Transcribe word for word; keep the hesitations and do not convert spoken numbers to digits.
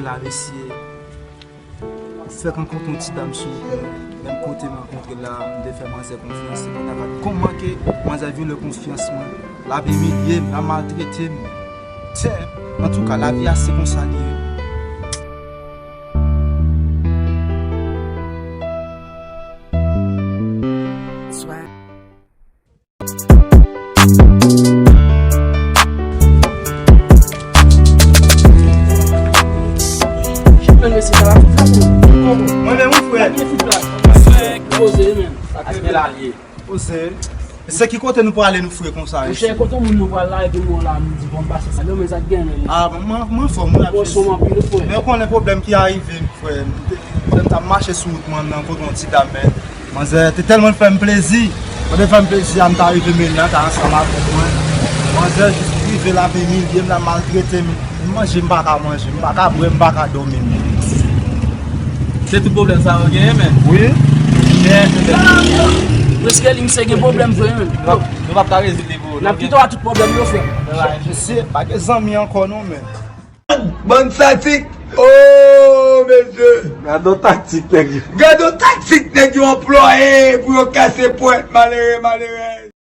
la, mesye. Fèk rankontre yon ti dam sou wout mwen. Menm kote m rankontre l la, m te fè manzè konfyans. Se konnya gad kòman ke manzè vyole konfyans mwen. L ap imilye m, l ap maltrete m. Tè, antouka, lavi a se konsa li ye. Mwen menm, wi, frè. Poze, men. Ak men la l ye. Poze. Se ki kote nou prale, nou fre konsa? Monchè, kote moun nou pral la, epi nou la, nou di, bon, pase sa. Yo, men sa k gen, men. Ah, mwen, mwen anfòm, wi. Bon, sou anpil, frè. Men ou konnen pwoblèm ki arive m, frè. M te, m t ap mache sou wout mwen nan kote yon ti dam, men. Manzè te tèlman fè m plezi. Mwen te fè m plezi a, m ta rive men nan, ta ansanm avèk mwen. Manzè jis rive la, ap imilye m, la maltrete m. M manje, m pa ka manje, m pa ka bwè, m pa ka dòmi. Se tout pwoblèm sa yo genyen, men. Wi. Prèske li, misye gen pwoblèm vre, men. Nou p ap ka rezoud li pou ou. N ap kite w ak tout pwoblèm yo, frè. Mesye, pa gen zanmi ankò non, men. Bann sadik. Oh, mesye. Gade yon taktik nèg yo. Gade yon taktik nèg yo anplwaye pou yo kase pwèt malere, malerèz.